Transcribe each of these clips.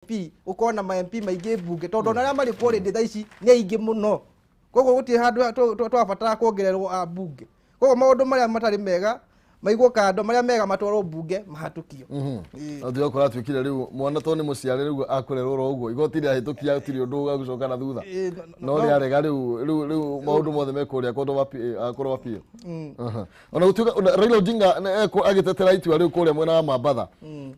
MP ũkorwo na ma MP maingĩ mbunge, tondũ ona arĩa marĩ kuo rĩndĩ thaa ici nĩ aingĩ mũno. Koguo gũtirĩ handũ twabatara kuongererwo a mbunge. Koguo maũndũ marĩa matarĩ mega maigwo kando, marĩa mega matwarwo mbunge mahatũkio. No tiga kũratuĩkire rĩu mwana to nĩ mũciare rĩu akũrerwo oro ũguo, igoti rĩahĩtũkia gũtirĩ ũndũ ũgagũcoka na thutha. No rĩarega rĩu rĩu rĩu maũndũ mothe me kũrĩa court of appeal. Ona gũtuĩka Raila Odinga agĩtetera itua rĩu kũrĩa mwena wa Mambatha,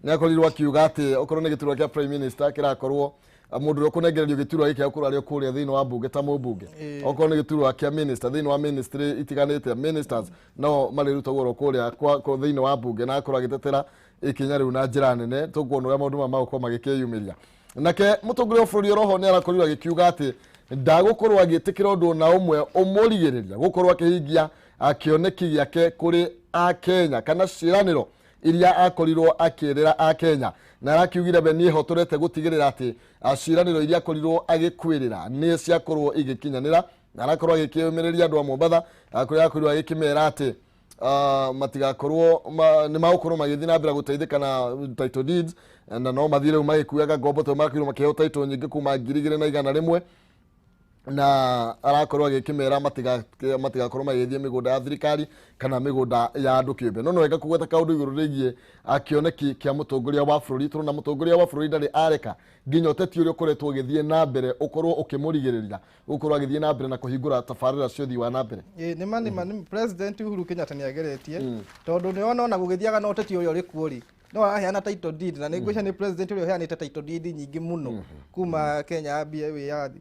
nĩ akorirwo akiuga atĩ okorwo nĩ gĩturwa kĩa prime minister kĩrakorwo mũndũ ũrĩa ũkũnengererio gĩturwa gĩkĩ agakorwo arĩ o kũrĩa thĩinĩ wa mbunge ta mũmbunge, okorwo nĩ gĩturwa kĩa minister thĩinĩ wa ministry itiganĩte, ministers no marĩrutagwo oro kũrĩa thĩinĩ wa mbunge, na akorwo agĩtetera ikinya rĩu na njĩra nene. Tũkuona ũrĩa maũndũ maya magũkorwo magĩkĩyumĩria. Nake mũtongoria wa bũrũri oroho nĩ arakorirwo agĩkiuga atĩ ndagũkorwo agĩtĩkĩra ũndũ ona ũmwe ũmũrigĩrĩria gũkorwo akĩhingia kĩoneki gĩake kũrĩ Akenya kana ciĩranĩro iria akorirwo akĩrĩra Akenya, na arakiugire we nĩ ehotorete gũtigĩrĩra atĩ ciĩranĩro iria akorirwo agĩkwĩrĩra nĩ ciakorwo igĩkinyanĩra, na arakorwo agĩkĩũmĩrĩria andũ a Mombatha kũrĩa akorirwo agĩkĩmera atĩ matigakorwo nĩ magũkorwo magĩthiĩ na mbere gũteithĩka na title deeds, na no mathiĩ rĩu magĩkuaga ngombo tondũ marakorirwo makĩheo title nyingĩ kuma 2100, na arakorwo agĩkĩmera matigakorwo magĩthiĩ mĩgũnda ya thirikari kana mĩgũnda ya andũ kĩũmbe. No wega kũgweta kaũndũ igũrũ rĩgiĩ kĩoneki kĩa mũtongoria wa bũrũri. Tũrona mũtongoria wa bũrũri ndarĩ areka nginya ũteti ũrĩa ũkoretwo ũgĩthiĩ na mbere ũkorwo ũkĩmũrigĩrĩria gũkorwo agĩthiĩ na mbere na kũhingũra tabarĩra cia ũthii wa na mbere. Nĩ ma nĩ President Uhuru Kenyatta nĩ ageretie, tondũ nĩ ona gũgĩthiaga na ũteti ũrĩa ũrĩ kuo rĩ, no araheana title deed, na nĩ ngwĩciria nĩ president ũrĩa ũheanĩte title deed nyingĩ mũno kuma Kenya yambie wĩyathi.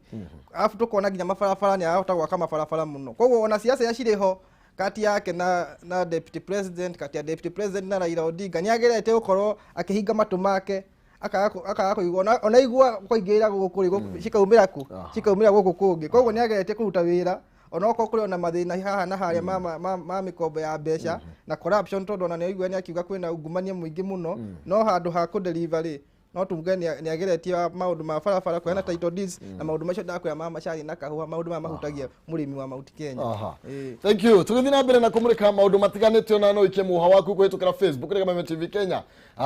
Arabu tũkona nginya mabarabara, nĩ arahota gwaka mabarabara mũno. Koguo ona siasa iria cirĩ ho kati yake na deputy president, kati ya deputy president na Raila Odinga, nĩ agerete gũkorwo akĩhinga matũ make akaga kũigua, ona igua kũingĩrĩra gũkũ rĩ, cikaumĩra kũ cikaumĩra gũkũ kũngĩ. Koguo nĩ agerete kũruta wĩra, onokorwo kũrĩ ona mathĩna haha na harĩa ma mĩkombo ya mbeca na corruption, tondũ ona nĩ aigua nĩ akiuga kwĩna ungumania mũingĩ mũno, no handũ ha kũdeliver rĩ, no tuge nĩ ageretie maũndũ ma barabara, kũheana title deeds na maũndũ macio ndakwĩra ma macani na kahũa, maũndũ maya mahutagia mũrĩmi wa Mount Kenya. Thank you. Tũgĩthiĩ na mbere na kũmũrĩka maũndũ matiganĩte, ona no ikie mũha waku kũhĩtũkĩra Facebook nĩ Kameme TV Kenya,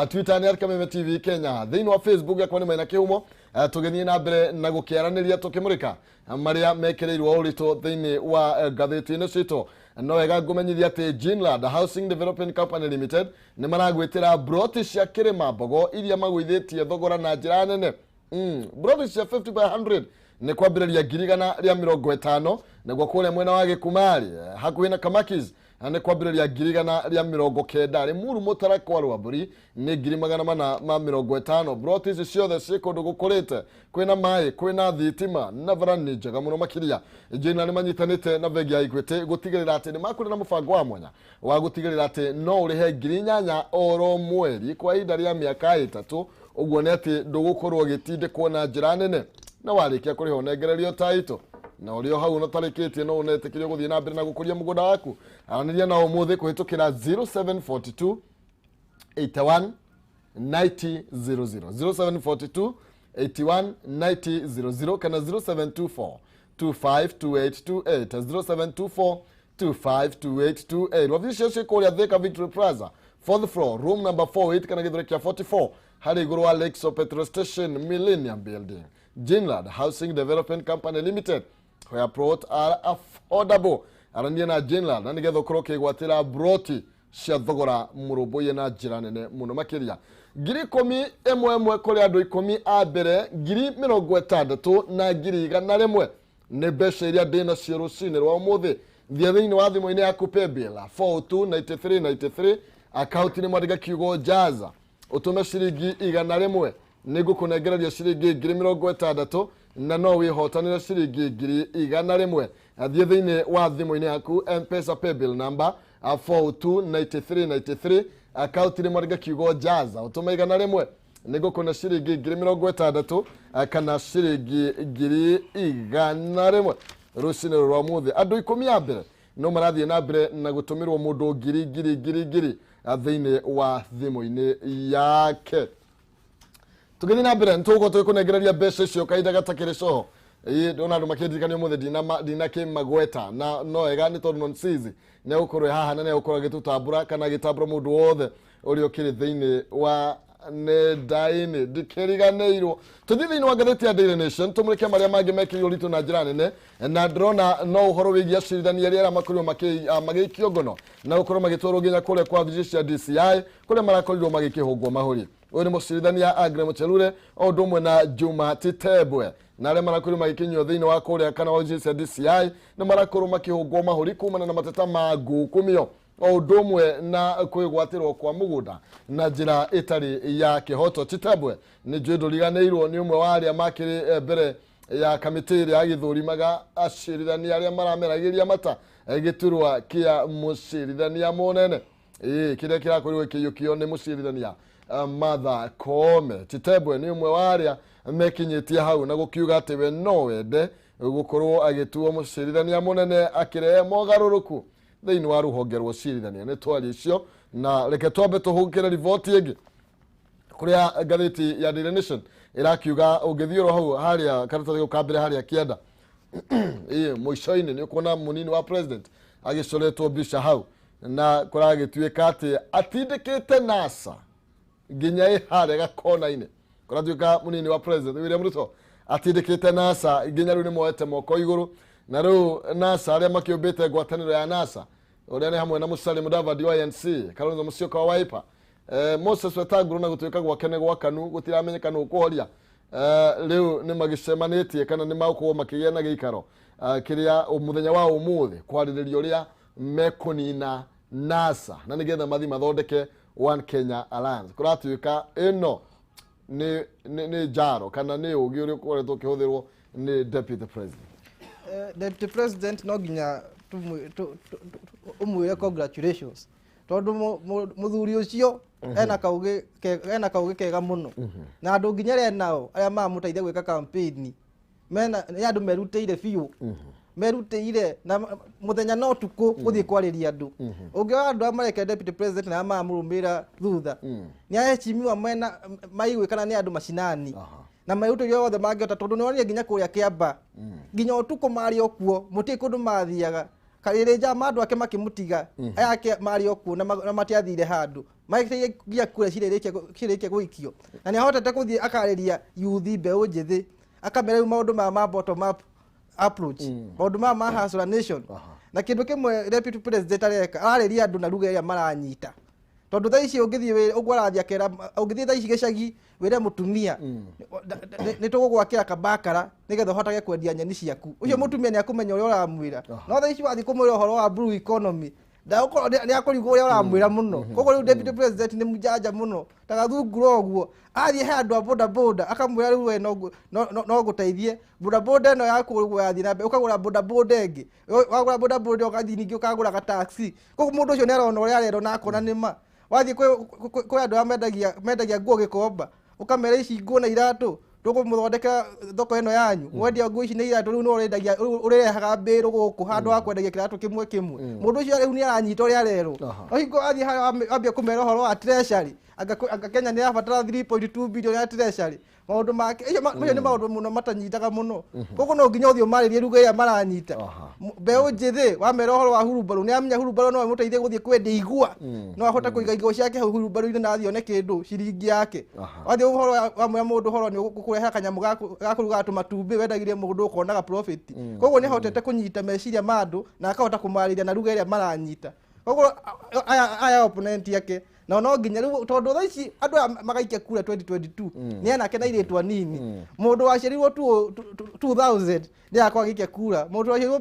Twitter nĩ @Kameme TV Kenya, thĩinĩ wa Facebook yakwa nĩ Maina Kĩhumo. Tũgĩthiĩ na mbere na gũkĩaranĩria tũkĩmũrĩka marĩa mekĩrĩirwo ũritũ thĩinĩ wa ngathĩti-inĩ citũ. No wega ngũmenyithia atĩ Ginland Housing Development Company Limited nĩ maragwĩtĩra broti cia Kĩrĩma Mbogo iria magũithĩtie thogora na njĩra nene. Broti cia 50 by 100 nĩ kwambĩrĩria 150,000, nĩguo kũrĩa mwena wa Gĩkumarĩ hakuhĩ na Kamakis nĩ kwambĩrĩria 190,000, Limuru Mũtarakwa Rwambũri nĩ 450,000. Broti ici ciothe ciĩ kũndũ gũkũrĩte, kwĩna maĩ, kwĩna thitima na bara nĩ njega mũno makĩria. Jina nĩ manyitanĩte na bengi ya Equity gũtigĩrĩra atĩ nĩ makũrĩ na mũbango wa mwanya wa gũtigĩrĩra atĩ no ũrĩhe 8,000 oro mweri kwa ihinda rĩa mĩaka 3, ũguo nĩ atĩ ndũgũkorwo ũgĩtindĩkwo na njĩra nene, na warĩkia kũrĩha ũnengererio taito, na ũrĩ o hau ũtarĩkĩtie no ũnetĩkĩrio gũthiĩ na mbere na gũkũria mũgũnda waku. Aranĩria na ũmũthĩ kũhĩtũkĩra 0742 81 90 00, 0742 81 90 00 kana 0724 252828, 0724 252828. Wabici cio ciĩ kũrĩa Thika Victory Plaza, fourth floor, room number 48 kana gĩthũri kĩa 44, harĩ igũrũ wa Lakeside Petrol Station, Millennium Building. Ginland Housing Development Company Limited, where plot are affordable. Arania na Ginland na nĩgetha ũkorwo ũkĩgwatĩra broti cia thogora mũrũmbũiye na njĩra nene mũno makĩria. 10,000 ĩmwe ĩmwe kũrĩ andũ 10 a mbere, 60,000 na 100,000 nĩ mbeca iria ndĩ nacio rũcinĩ rwa ũmũthĩ. Thiĩ thĩinĩ wa thimũ-inĩ yaku paybill 429393, akaunti nĩ mwandĩka kiugo jaza, ũtũme ciringi 100, nĩ ngũkũnengereria ciringi 60,000 na no wĩhotanĩre ciringi 100,000. Thiĩ thĩinĩ wa thimũ-inĩ yaku M-Pesa paybill number 429393, akaunti nĩ mwandĩka kiugo jaza, ũtũme 100, nĩ ngũkũne ciringi 60,000 kana ciringi 100,000 rũcinĩ rwa ũmũthĩ. Andũ 10 a mbere no marathiĩ na mbere na gũtũmĩrwo mũndũ ngiri ngiri ngiri ngiri thĩinĩ wa thimũ-inĩ yake. Tũgĩthiĩ na mbere nĩtũgũkorwo tũgĩkũnengereria mbeca icio kahinda gatakĩrĩ coho. Ĩĩ, ndona andũ makĩndirikania ũmũthĩ ndinakĩmagweta, na no wega nĩ tondũ Nonsizi nĩ egũkorwo haha na nĩ egũkorwo agĩtũtambũra kana agĩtambũra mũndũ wothe ũrĩa ũkĩrĩ thĩinĩ wa nenda-inĩ. Ndikĩriganĩirwo tũthiĩ thĩinĩ wa ngathĩti ya Daily Nation tũmũrĩke marĩa mangĩ mekĩrirwo ũritũ na njĩra nene, na ndĩrona no ũhoro wĩgiĩ acirithania arĩa makorirwo magĩikio ngono na gũkorwo magĩtwarwo nginya kũrĩa kwa wabici cia DCI kũrĩa marakorirwo magĩkĩhũngwo mahũri. Ũyũ nĩ mũcirithania Aggrey Muchelule o ũndũ ũmwe na Juma Titebwe, na arĩa marakorirwo magĩkinyio thĩinĩ wa kũrĩa kana wabici cia DCI nĩ marakorwo makĩhũngwo mahũri kumana na mateta ma ngukumio o ũndũ ũmwe na kwĩgwatĩrwo kwa mũgũnda na njĩra ĩtarĩ ya kĩhoto. Chitembwe nĩ njũĩ ndũriganĩirwo nĩ ũmwe wa arĩa makĩrĩ mbere ya kamĩtĩ ĩrĩa yagĩthũrimaga acirithania arĩa marameragĩria mata gĩturwa kĩa mũcirithania mũnene kĩrĩa kĩrakorirwo gĩkĩiyũkio nĩ mũcirithania Martha Koome. Chitembwe nĩ ũmwe wa arĩa mekinyĩtie hau na gũkiuga atĩ we no wende gũkorwo agĩtuo mũcirithania mũnene akĩrehe mogarũrũku thĩinĩ wa rũhonge rwa ũcirithania. Nĩ twaria icio na reke twambe tũhũngĩre riboti ĩngĩ kũrĩa ngathĩti ya Daily Nation ĩrakiuga ũngĩthiĩ oro hau harĩa karatathi kau ka mbere harĩa kĩanda mũico-inĩ nĩ ũkuona mũnini wa president agĩcoretwo mbica hau na kũragĩtuĩka atĩ atindĩkĩte NASA nginya ĩ harĩa gakona-inĩ. Kũratuĩka mũnini wa president William Ruto atindĩkĩte NASA nginya rĩu nĩ moete moko igũrũ, na rĩu NASA arĩa makĩũmbĩte ngwatanĩro ya NASA ũrĩa nĩ hamwe na Musalia Mudavadi wa ANC, Kalonzo Musyoka wa Wiper, Moses Wetangula na gũtuĩka gwake nĩ gwakanu gũtiramenyeka nũ ũkũhoria. Rĩu nĩ magĩcemanĩtie kana nĩ magũkorwo makĩgĩa na gĩikaro kĩrĩa mũthenya wa ũmũthĩ kwarĩrĩria ũrĩa mekũnina NASA na nĩgetha mathiĩ mathondeke One Kenya Alliance. Kũratuĩka ĩno nĩ njaro kana nĩ ũgĩ ũrĩa ũkoretwo ũkĩhũthĩrwo nĩ deputy president. Deputy president no nginya ũmwĩre congratulations tondũ mũthuri ũcio ena kaũgĩ kega mũno na andũ nginya arĩa nao arĩa maramũteithia gwĩka campaign mena nĩ andũ merutĩire biũ, merutĩire na mũthenya na ũtukũ gũthiĩ kwarĩria andũ. Ũngĩona andũ arĩa mareka deputy president na arĩa maramũrũmĩrĩra thutha nĩ aheshimiwa mena maiguĩkana nĩ andũ macinani na merutĩire othe mangĩhota tondũ nĩwonire nginya kũrĩa Kĩamba nginya ũtukũ marĩ o kuo mũtirĩ kũndũ mathiaga karĩrĩ njama andũ ake makĩmũtiga aya ake marĩ o kuo na matiathire handũ mageteire nginya kura cirĩkie gũikio na nĩahotete gũthiĩ akarĩria yuthi mbeũ njĩthĩ akamera rĩu maũndũ maya ma bottom up approach maũndũ maya ma hustler nation. Na kĩndũ kĩmwe deputy president areka ararĩria andũ na lugha ĩrĩa maranyita tondũ thaa ici ũngĩthiĩ ũguo arathiĩ akera ũngĩthiĩ thaa ici gĩcagi wĩre mũtumia nĩ tũgũgwakĩra kabakara nĩgetha ũhotage kwendia nyeni ciaku, ũcio mũtumia nĩ akũmenya ũrĩa ũramwĩra. No thaa ici wathiĩ kũmwĩra ũhoro wa blue economy ndagũkorwo nĩ akũrigwo ũrĩa ũramwĩra mũno. Koguo rĩu deputy president nĩ mũjanja mũno tagathungura ũguo athiĩ he andũ a boda boda akamwĩra rĩu we no ngũteithie boda boda ĩno yaku ũguo yathiĩ na mbere ũkagũra boda boda ĩngĩ, wagũra boda boda ũgathiĩ ningĩ ũkagũra gataxi. Koguo mũndũ ũcio nĩ arona ũrĩa arerwo na akona nĩ ma. Wathiĩ kwĩ andũ arĩa mendagia nguo Gĩkomba ũkamera ici nguo na iratũ tũkũmũthondekera thoko ĩno yanyu mwendia nguo ici na iratũ rĩu no ũrendagia ũrĩrehaga mbĩrũ gũkũ handũ ha kwendagia kĩratũ kĩmwe kĩmwe. Mũndũ ũcio rĩu nĩ aranyita ũrĩa arerwo. No hingo athiĩ harĩa ambia kũmera ũhoro wa treasury anga Kenya nĩ ĩrabatara 3.2 billion ya treasury maũndũ make macio nĩ maũndũ mũno matanyitaga mũno. Koguo no nginya ũthiĩ ũmarĩrie lugha ĩrĩa maranyita. Mbeũ njĩthĩ wamera ũhoro wa hurumbarũ nĩ amenya hurumbarũ no ĩmũteithie gũthiĩ kwendia igua no ahote kũiga igua ciake hau hurumbarũ-inĩ na athiĩ one kĩndũ ciringi yake. Wathiĩ ũhoro wamwĩra mũndũ ũhoro nĩ ũkũrehe kanyamũ ga kũruga tũmatumbĩ wendagĩrie mũndũ ũkonaga profit. Koguo nĩ ahotete kũnyita meciria ma andũ na akahota kũmarĩria na lugha ĩrĩa maranyita. Koguo aya opponent yake na no nginya rĩu tondũ thaa ici andũ aya magaikia kura 2022 nĩ anake na airĩtu anini. Mũndũ waciarirwo 2000 nĩ agakorwo agĩikia kura, mũndũ waciarirwo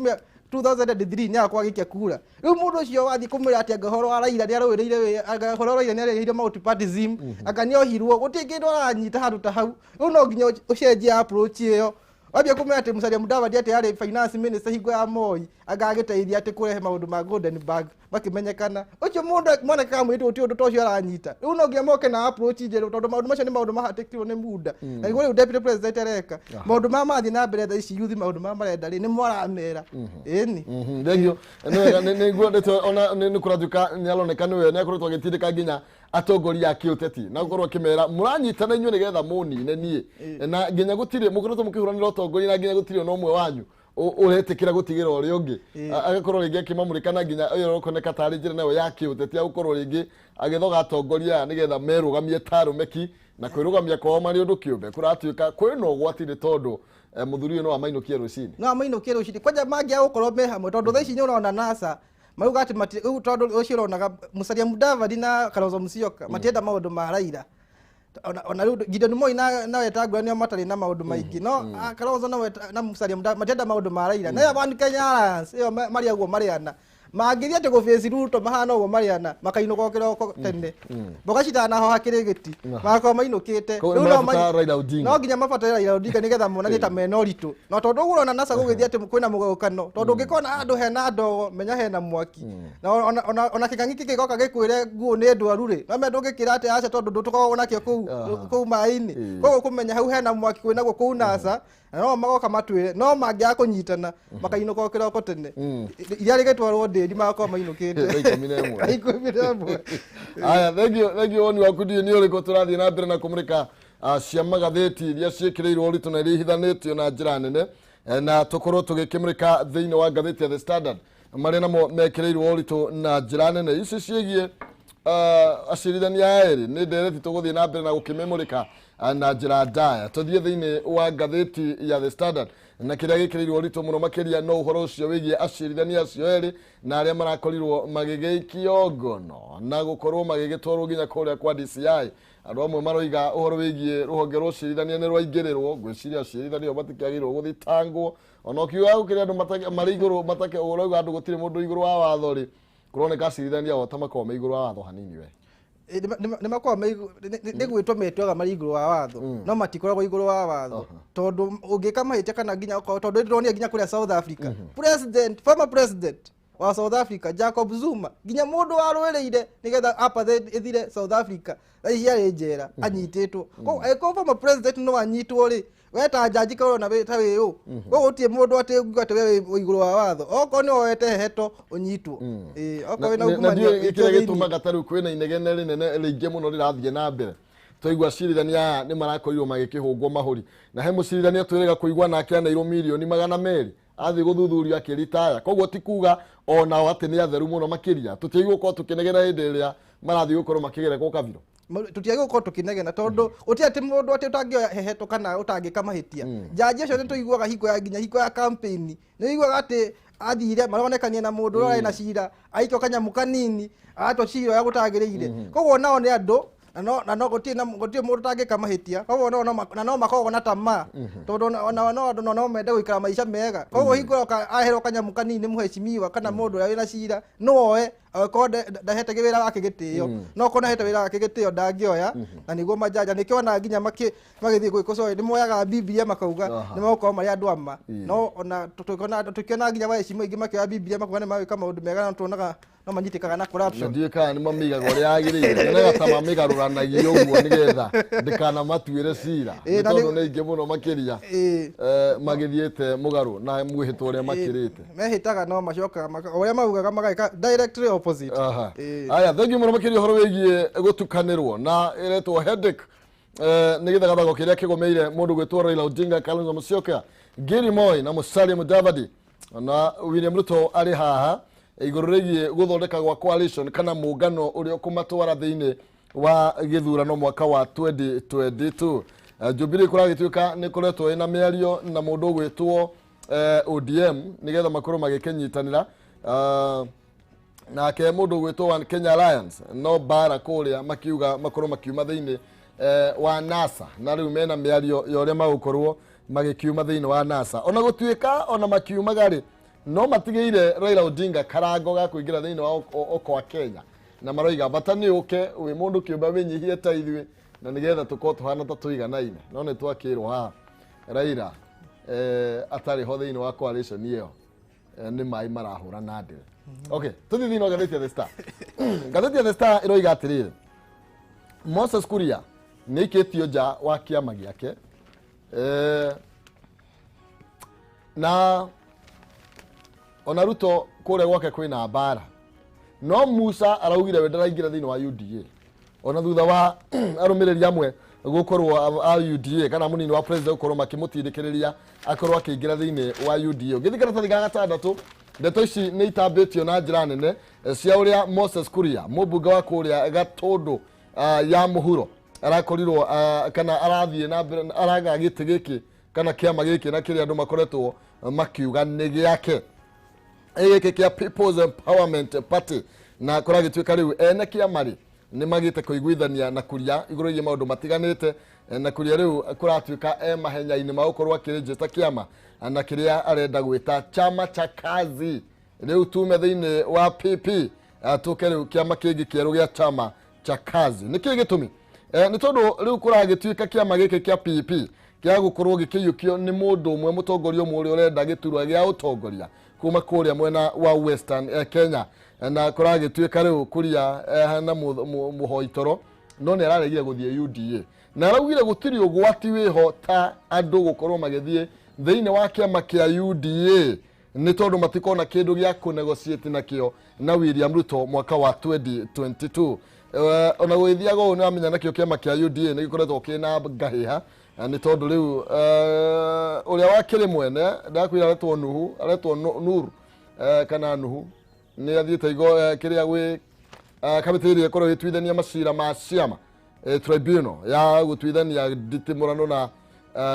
2003 nĩ agakorwo agĩikia kura. Rĩu mũndũ ũcio wathiĩ kũmwĩra atĩ anga ũhoro wa Raila nĩ arũĩrĩire anga ũhoro wa Raila nĩ arĩrĩire multipartyism anga nĩ ohirwo gũtirĩ kĩndũ aranyita handũ ta hau. Rĩu no nginya ũcenjie approach ĩyo wambia kũmenya atĩ Musalia Mudavadi atĩ arĩ finance minister hingo ya Moi anga agĩteithia atĩ kũrehe maũndũ ma Golden Bag makĩmenyekana ũcio mũndũ mwanake ka mũirĩtu gũtirĩ ũndũ ta ũcio aranyita. Rĩu no nginya moke na approach njerũ tondũ maũndũ macio nĩ maũndũ mahatĩkirwo nĩ muda na nĩguo rĩu deputy president areka maũndũ maya mathiĩ na mbere thaa ici yuthi maũndũ maya marenda rĩ nĩmo aramera. Ĩni Thengiũ nĩguo ndeto ona nĩ kũratuĩka nĩ aroneka nĩwe nĩ akoretwo agĩtindĩka nginya atongoria a kĩũteti na gũkorwo akĩmera mũranyitana inyuĩ nĩgetha mũnine niĩ na nginya gũtirĩ mũkoretwo mũkĩhũranĩra ũtongoria na nginya gũtirĩ ona ũmwe wanyu Ũretĩkĩra gũtigĩra ũrĩa ũngĩ agakorwo rĩngĩ akĩmamũrĩka na nginya ũyũ ũkoneka tarĩ njĩra nayo ya kĩũteti ya gũkorwo rĩngĩ agĩthoga atongoria aya nĩgetha merũgamie ta arũme ki na kwĩrũgamia kwao marĩ ũndũ kĩũmbe kũratuĩka kwĩna ũgwati nĩ tondũ mũthuri ũyũ no amainũkie rũcinĩ. No amainũkie rũcinĩ kwanja mangĩaga gũkorwo me hamwe tondũ thaa ici nĩ ũrona NASA mauga atĩ rĩu tondũ ũcio ũronaga Musalia Mudavadi na Kalonzo Musyoka matienda maũndũ ma Raila. Ona rĩu Gideon Moi na Wetangula nĩo matarĩ na maũndũ maingĩ no Kalonzo na Musalia Mudavadi matienda maũndũ ma Raila. Na ĩyo One Kenya Alliance ĩyo marĩ ũguo marĩ ana mangĩthiĩ atĩ gũbĩci Ruto mahana ũguo marĩ ana makainũka o kĩroko tene mboga citanahoha kĩrĩgĩti magakorwo mainũkĩte. Koguo Rĩu no nĩ marabatara Raila Odinga. No nginya mabatare Raila Odinga nĩgetha monanie ta mena ũritũ no tondũ ũguo ũrona NASA gũgĩthiĩ atĩ kwĩna mũgayũkano tondũ ũngĩkona handũ hena ndogo menya hena mwaki na ona kĩng'ang'i kĩngĩgoka gĩkwĩre nguo nĩ ndwaru rĩ no menya ndũngĩkĩra atĩ aca tondũ ndũtũkoragwo nakĩo kũu maĩ-inĩ. Koguo kũmenya hau hena mwaki kwĩnaguo kũu NASA na no magoka matwĩre no mangĩaga kũnyitana makainũka o kĩroko tene iria rĩgĩtwarwo ndĩri magakorwo mainũkĩte Thaa 11. Thaa 11. Aya, thank you, thank you. Woni waku ndiũĩ nĩ ũrĩkũ tũrathiĩ na mbere na kũmũrĩka cia magathĩti iria ciĩkĩrĩirwo ũritũ na iria ihithanĩtio na njĩra nene na tũkorwo tũgĩkĩmũrĩka thĩinĩ wa ngathĩti ya The Standard marĩa namo mekĩrĩirwo ũritũ na njĩra nene ici ciĩgiĩ acirithania aya erĩ nĩ ndereti tũgũthiĩ na mbere na gũkĩmĩmũrĩka na njĩra ndaya. Tũthiĩ thĩinĩ wa ngathĩti ya The Standard na kĩrĩa gĩkĩrĩirwo ũritũ mũno makĩria no ũhoro ũcio wĩgiĩ acirithania acio erĩ na arĩa marakorirwo magĩgĩikio ngono na gũkorwo magĩgĩtwarwo nginya kũrĩa kwa DCI. Andũ amwe maroiga ũhoro wĩgiĩ rũhonge rwa ũcirithania nĩ rwaingĩrĩrwo. Ngwĩciria acirithania matikĩagĩrĩirwo gũthitangwo ona ũkiuga gũkĩrĩ andũ marĩ igũrũ matake ũrauga andũ gũtirĩ mũndũ igũrũ wa watho rĩ kũroneka acirithania ao ta makoragwo me igũrũ wa watho hanini we. Nĩ makoragwo nĩ gwĩtwo metwaga marĩ igũrũ wa watho no matikoragwo igũrũ wa watho tondũ ũngĩka mahĩtia kana nginya ũkorwo tondũ ndĩronire nginya kũrĩa South Africa president former president wa South Africa Jacob Zuma nginya mũndũ warũĩrĩire nĩgetha apartheid ĩthire South Africa thaa ici arĩ njera anyitĩtwo. Koguo angĩkorwo former president no anyitwo rĩ we ta njanji korwo na ta wĩ ũ koguo gũtirĩ mũndũ atĩ ũngiuga atĩ we wĩ igũrũ wa watho okorwo nĩ woete heto ũnyitwo. Okorwo wĩna na ungumania ndiũĩ wĩkio kĩrĩa thĩinĩ. Gĩtũmaga ta rĩu kwĩna inegene rĩnene rĩingĩ mũno rĩrathiĩ na mbere twaigua acirithania aya nĩ marakorirwo magĩkĩhũngwo mahũri na he mũcirithania twĩrĩga kũigua nake aneirwo 200,000,000 athiĩ gũthuthurio akĩritaya. Koguo ti kuga onao atĩ nĩ atheru mũno makĩria tũtiagĩrĩirwo gũkorwo tũkĩnegena hĩndĩ ĩrĩa marathiĩ gũkorwo makĩgerekwo kabiro. Tũtiagĩrĩirwo gũkorwo tũkĩnegena tondũ gũtirĩ atĩ mũndũ atĩ ũtangĩoya heheto kana ũtangĩka mahĩtia. Njanji ũcio nĩ tũiguaga hingo ya nginya hingo ya campaign nĩ ũiguaga atĩ athire maronekania na mũndũ ũrĩa na cira aikio kanyamũ kanini agatwa cira ũrĩa gũtagĩrĩire. Koguo nao nĩ andũ na no gũtirĩ na gũtirĩ mũndũ ũtangĩka mahĩtia. Koguo no na no makoragwo na tamaa tondũ ona no andũ no mende gũikara maica mega. Koguo hingo ĩyo aherwo kanyamũ kanini nĩ mũhecimiwa kana mũndũ ũrĩa wĩna cira no oe angĩkorwo ndahete wĩra wake gĩtĩo no okorwo ndahete wĩra wake gĩtĩo ndangĩoya na nĩguo majanja nĩkĩo ona nginya magĩthiĩ gwĩkocoa nĩ moyaga Biblia makauga nĩ megũkorwo marĩ andũ ama no ona tũkĩona nginya waheshimiwa aingĩ makĩoya Biblia makauga nĩ magwĩka maũndũ mega no tuonaga no manyitĩkaga na corruption. Na ndiũĩ kana nĩ mamĩigaga ũrĩa yagĩrĩire nyonaga ta mamĩgarũranagia ũguo nĩgetha ndĩkanamatuĩre cira nĩ tondũ nĩ aingĩ mũno makĩria magĩthiĩte mũgarũ na mwĩhĩtwa ũrĩa makĩrĩte mehĩtaga no macokaga ũrĩa maugaga mageka directly opposite. Aya thank you mũno makĩria ũhoro wĩgiĩ gũtukanĩrwo na ĩretwo headache nĩ gĩthagathago kĩrĩa kĩgũmĩire mũndũ gwĩtwo Raila Odinga, Kalonzo Musyoka, Gary Moi na Musalia Mudavadi na William Ruto arĩ haha igũrũ rĩgiĩ gũthondeka gwa coalition kana mũngano ũrĩa ũkũmatwara thĩinĩ wa gĩthurano mwaka wa 2022. Jubilee kũragĩtuĩka nĩ kũretwo ĩna mĩario na mũndũ ũgwĩtwo ODM nĩgetha makorwo magĩkĩnyitanĩra nake mũndũ ũgwĩtwo One Kenya Alliance no bara kũrĩa makiuga makorwo makiuma thĩinĩ wa NASA na rĩu mena mĩario ya ũrĩa magũkorwo magĩkiuma thĩinĩ wa NASA ona gũtuĩka ona makiumaga rĩ no matigĩire Raila Odinga karango ga kũingĩra thĩinĩ wa Okoa Kenya na maroiga bata nĩ ũke wĩ mũndũ kĩũmbe wĩnyihie ta ithuĩ na nĩgetha tũkorwo tũhana ta tũiganaine no nĩ twakĩrwo haha Raila atarĩ ho thĩinĩ wa coalition ĩyo nĩ maĩ marahũra na ndĩre. Okay, tũthiĩ thĩinĩ wa ngathĩti ya The Star. Ngathĩti ya The Star ĩroiga atĩrĩrĩ, Moses Kuria nĩ aikĩtio nja wa kĩama gĩake na ona Ruto kũrĩa gwake kwĩna mbara no Musa araugire we ndaraingĩra thĩinĩ wa UDA ona thutha wa arũmĩrĩri amwe Gukorwo a UDA kana munini wa president gukorwo makimutindikiriria akorwo akiingira thiini wa UDA. Ũngĩthiĩ karatathi ga gatandatũ, ndeto ici nĩ itambĩtio na njĩra nene cia ũrĩa Moses Kuria, mũmbunge wa kũrĩa Gatũndũ ya mũhuro, arakorirwo kana arathiĩ na mbere araga gĩtĩ gĩkĩ kana kĩama gĩkĩ na kĩrĩa andũ makoretwo makiuga nĩ gĩake gĩkĩ kĩa People's Empowerment Party, na kũragĩtuĩka rĩu ene kĩama rĩ nĩ magĩte kũiguithania na Kuria igũrũ rĩgiĩ maũndũ matiganĩte, na Kuria rĩu kũratuĩka e mahenya-inĩ ma gũkorwo akĩrĩnjĩta kĩama na kĩrĩa arenda gwĩta chama cha kazi. Rĩu tume thĩinĩ wa PP tũke rĩu kĩama kĩngĩ kĩerũ gĩa chama cha kazi. Nĩ kĩĩ gĩtũmi? Nĩ tondũ rĩu kũragĩtuĩka kĩama gĩkĩ kĩa PP kĩa gũkorwo gĩkĩiyũkio nĩ mũndũ ũmwe, mũtongoria ũmwe ũrĩa ũrenda gĩturwa gĩa ũtongoria kuma kũrĩa mwena wa Western Kenya, na kũragĩtuĩka rĩu Kuria na mũhoi toro no nĩ araregire gũthiĩ UDA na araugire gũtirĩ ũgwati wĩho ta andũ gũkorwo magĩthiĩ thĩinĩ wa kĩama kĩa UDA nĩ tondũ matikona kĩndũ gĩa kũnegotiate nakĩo na William Ruto mwaka wa 2022. Ona gũgĩthiaga ũũ nĩ wamenya nakĩo kĩama kĩa UDA nĩ gĩkoretwo kĩna ngahĩha nĩ tondũ rĩu ũrĩa wakĩrĩ mwene ndakwĩra aretwo Nuhu, aretwo Nur kana Nuhu, nĩ athiĩte igo kĩrĩa gwĩ kamĩtĩ ĩrĩa ĩkoragwo ĩgĩtuithania macira ma ciama, tribunal ya gũtuithania nditimũrano na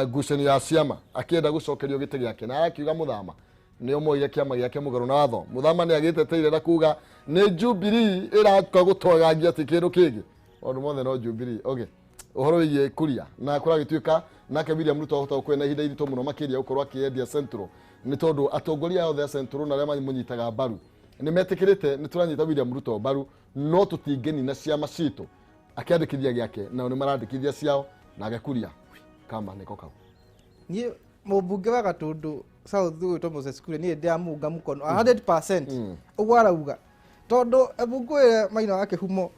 ngucanio ya ciama, akĩenda gũcokerio gĩtĩ gĩake na arakiuga Muthama nĩo moire kĩama gĩake mũgarũ na watho. Muthama nĩ agĩteteire na kuga nĩ Jubilee ĩraka gũtwagangia ti kĩndũ kĩngĩ, maũndũ mothe no Jubilee. Okay, ũhoro wĩgiĩ Kuria na kũragĩtuĩka nake William Ruto ahota gũkorwo na ihinda iritũ mũno makĩria gũkorwo akĩendia Central, nĩ tondũ atongoria othe a Central na arĩa mamũnyitaga mbaru nĩ metĩkĩrĩte nĩ tũranyita William Ruto mbaru, no tũtingĩnina ciama citũ. Akĩandĩkithia gĩake nao nĩ marandĩkithia ciao, nake Kuria kama nĩko kau. Niĩ mũmbunge wa Gatũndũ South gwĩtwo Moses Kuria niĩ ndĩramũnga mũkono 100% ũguo arauga, tondũ ngwĩre Maina wa Kĩhumo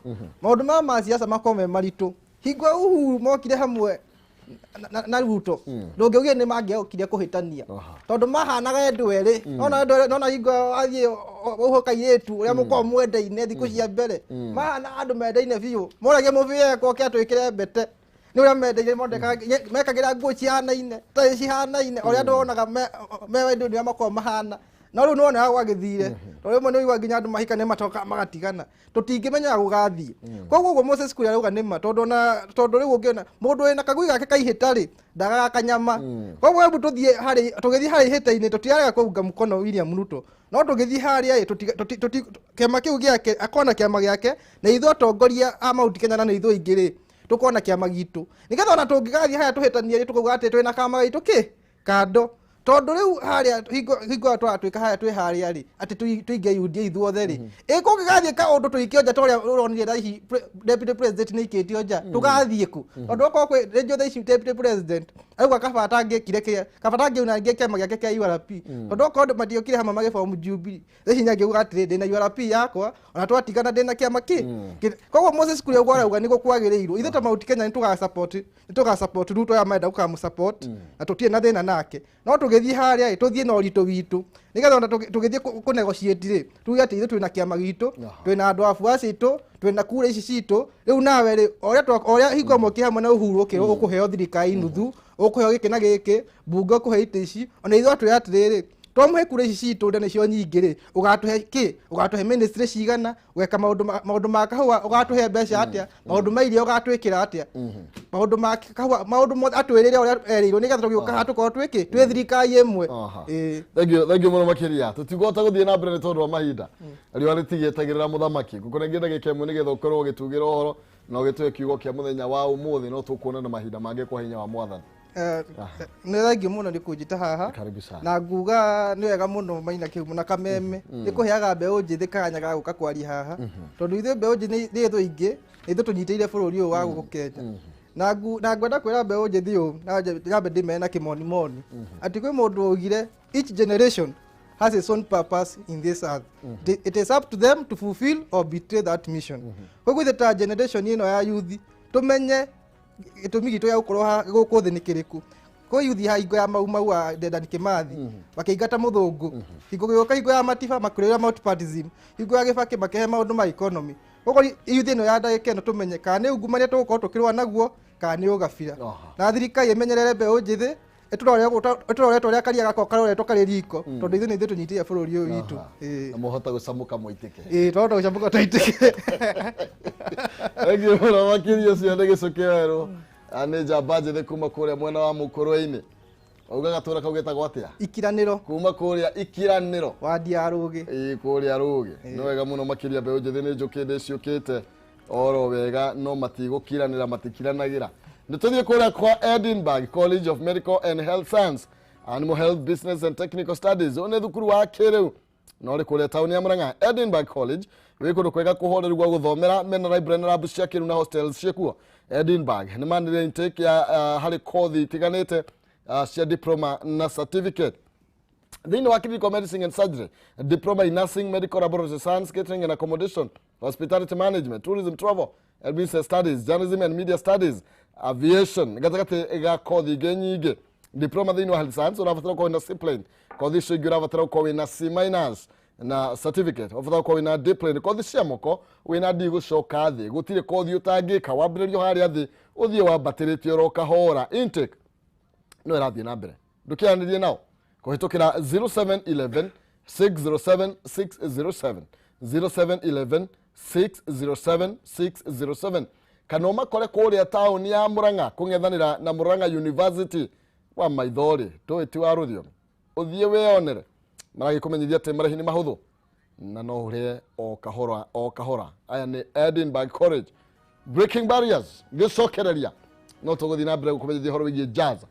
maũndũ maya ma siasa makorwo me maritũ. Hingo Uhuru mokire hamwe na Ruto ndũngĩaugire nĩ mangĩokire kũhĩtania tondũ mahanaga andũ erĩ. Nona andũ erĩ, nona hingo athiĩ ũhũ kairĩtu ũrĩa mũkoragwo mwendaine thikũ cia mbere, mahanaga andũ mendaine biũ, moragia mũbĩe koke atwĩkĩre mbete nĩ ũrĩa mendaine, mekagĩra nguo cihanaine tarĩ cihanaine ũrĩa andũ onaga me wendo nĩ makoragwo mahana. No rĩu nĩwona gwagĩthire tondũ rĩmwe nĩ ũiguaga nginya andũ mahikania matoka magatigana, tũtingĩmenya gũgathiĩ. Koguo ũguo Moses Kuria arauga nĩ ma, tondũ ona tondũ rĩu ũngĩona mũndũ wĩna kagui gake kaihĩta rĩ ndagaga kanyama. Koguo hebu tũthiĩ harĩ tũgĩthiĩ harĩ ihĩta-inĩ tũtirarega kũunga mũkono William Ruto, no tũgĩthiĩ harĩa ĩ kĩama kĩu gĩake akona kĩama gĩake na ithuĩ atongoria a Mount Kenya na ithuĩ aingĩ rĩ tũkona kĩama gitũ, nĩgetha ona tũngĩgathiĩ harĩa tũhĩtanie rĩ tũkauga atĩ twĩna kama gitũ kĩ kando, tondũ rĩu harĩa hingo tũratuĩka harĩa twĩ harĩa rĩ atĩ tũinge UDA ithuothe rĩ ĩ kũngĩgathiĩ kaũndũ tũikio nja ta ũrĩa ũronire thaa ici deputy president nĩ aikĩtio nja, tũgathiĩ kũ? Tondũ okorwo kwĩ rĩngĩ thaa ici deputy president arauga kaba atangĩekire kĩrĩa kaba atangĩunangie kĩama gĩake kĩa URP, tondũ okorwo matiokire hamwe magĩbomu Jubilee thaa ici nĩangĩuga atĩrĩ ndĩna URP yakwa ona twatigana ndĩna kĩama kĩ. Koguo Moses Kuria ũguo arauga nĩguo kwagĩrĩirwo. Ithuĩ ta Mount Kenya nĩtũga support Ruto aya marenda gũkamũ-support na tũtirĩ na thĩna nake, no tũgĩthiĩ harĩa ĩ tũthiĩ na ũritũ witũ nĩgetha ona tũgĩthiĩ kũ-negotiate rĩ tuge atĩ ithuĩ twĩna kĩama gitũ, twĩna andũ abuasi aitũ, twĩna kura ici citũ. Rĩu nawe rĩ ũrĩa hingo ĩmwe ũkĩ hamwe na Uhuru ũkĩrwo ũkũheo thirikari nuthu, ũkũheo gĩkĩ na gĩkĩ, mbunge ũkũhe itĩ ici, ona ithuĩ atwĩra atĩrĩrĩ twamũhe kura ici citũ ũrĩa nĩcio nyingĩ rĩ ũgatũhe kĩ, ũgatũhe ministry cigana, ũgeka maũndũ ma kahũa ũgatũhe mbeca atĩa, maũndũ ma irio ũgatwĩkĩra atĩa, maũndũ ma kahũa, maũndũ mothe atwĩrĩre ũrĩa erĩirwo nĩgetha tũgĩũka haha tũkorwo twĩkĩ twĩ thirikari ĩmwe. Thank you, thank you mũno makĩria. Tũtigũhota gũthiĩ na mbere nĩ tondũ wa mahinda, riũa rĩtigĩetagĩrĩra mũthamaki. Ngũkũnengera ndagĩka ĩmwe nĩgetha ũkorwo ũgĩtugĩra ũhoro na ũgĩtũhe kiugo kĩa mũthenya wa ũmũthĩ, no tũkuona na mahinda mangĩ kwa hinya wa Mwathani. Nĩ thengiũ mũno nĩ kũnjĩta haha. Karibu sana. Na nguga nĩ wega mũno Maina Kĩhumo na Kameme nĩ kũheaga mbeũ njĩthĩ kanya ga gũka kwaria haha, tondũ ithuĩ mbeũ njĩthĩ nĩ ithuĩ aingĩ nĩ ithuĩ tũnyitĩrĩire bũrũri ũyũ wa gũkũ Kenya. Na ngwenda kwĩra mbeũ njĩthĩ ũũ na nyambe ndĩmere na kĩmonimoni atĩ kwĩ mũndũ waugire each generation has its own purpose in this earth. It is up to them to fulfill or betray that mission. Koguo ithuĩ ta generation ĩno ya youth tũmenye gĩtũmi gitũ gĩa gũkorwo gũkũ thĩ nĩ kĩrĩkũ. Kwĩ youth ha hingo ya Mau Mau wa Dedan Kimathi makĩingata mũthũngũ, hingo gĩũka hingo ya Matiba makĩrũĩra multipartyism, hingo ya Gĩbakĩ makĩhe maũndũ ma economy. Koguo youth ĩno ya ndagĩka ĩno tũmenye kana nĩ ungumania tũgũkorwo tũkĩrũa naguo Kana nĩ ũgabira. Aha. Na thirikari ĩmenyerere mbeũ njĩthĩ, ĩtũrore ta ũrĩa karia gakwa karoretwo karĩ riko, tondũ ithuĩ nĩ ithuĩ tũnyitĩte bũrũri ũyũ witũ. Aha. Ĩĩ. Na mũhota gũcamũka mũitĩke. Ĩĩ, twahota gũcamũka tũitĩke. Thengiũ mũno makĩria. Ũcio nĩ Gĩcũkĩ Werũ. Ah, nĩ njamba njĩthĩ kuma kũrĩa mwena wa Mũkũrwe-inĩ. Wauga gatũra kau getagwo atĩa? Ikiranĩro. Kuma kũrĩa Ikiranĩro. Wandi ya Rũgĩ. Ĩĩ, kũrĩa Rũgĩ. Nĩ wega mũno makĩria. Mbeũ njĩthĩ nĩ njũkĩ, ciũkĩte oro wega, no matigũkiranĩra, matikiranagĩra. Nĩ tũthiĩ kũrĩa kwa Edinburgh College of Medical and Health Science, Animal Health, Business and Technical Studies. Ũyũ nĩ thukuru wa kĩrĩu no rĩ kũrĩa taũni ya Murang'a. Edinburgh College wĩ kũndũ kwega kũhoreru gwa gũthomera, mena library na lab cia kĩrĩu na hostels ciĩkuo. Edinburgh nĩ manĩrĩire intake ya harĩ kothi itiganĩte cia diploma na certificate thĩinĩ wa clinical medicine and surgery, diploma in nursing, medical laboratory science, catering and accommodation, hospitality management, tourism, travel and business studies, journalism and media studies, aviation, gatagatĩ ga kothi ingĩ nyingĩ. Diploma thĩinĩ wa health science ũrabatara gũkorwo wĩna C plain. Kothi icio ingĩ ũrabatara gũkorwo wĩna C minus, na certificate ũrabatara gũkorwo wĩna D plain. Kothi cia moko wĩna D gũcoka thĩ. Gũtirĩ kothi ũtangĩka, wambĩrĩrio harĩa thĩ ũthiĩ wambatĩrĩte oro kahora. Intake no ĩrathiĩ na mbere, ndũkĩaranĩrie nao kũhĩtũkĩra 0711 607 607, 0711 607 607, kana ũmakore kũrĩa taũni ya Mũrang'a kũng'ethanĩra na Mũrang'a University. Wa maitho-rĩ, ndũĩ ti wa rũthiomi, ũthiĩ wĩyonere. Maragĩkũmenyithia atĩ marĩhi nĩ mahũthũ na no ũrĩe o kahora o kahora. Aya nĩ Edinburgh College, breaking barriers. Gĩcokereria no tũgũthiĩ na mbere gũkũmenyithia ũhoro wĩgiĩ jazz.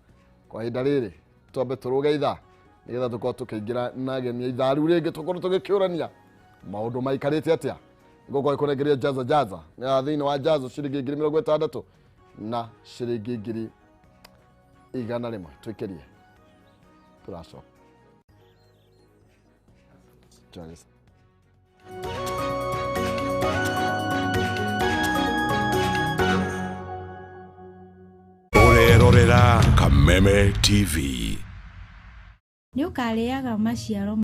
Kwa ihinda rĩrĩ twambe tũrũge ithaa nĩgetha tũkorwo tũkĩingĩra na ageni a ithaa rĩu rĩngĩ, tũkorwo tũgĩkĩũrania maũndũ maikarĩte atĩa. Ngũkorwo ĩkũnengeria jaza jaza na thĩinĩ wa jaza ciringi 60,000 na ciringi 100,000. Twĩkĩrie tũracoka. Charles. Ũrerorera Kameme TV. Nĩ ũkarĩaga maciaro.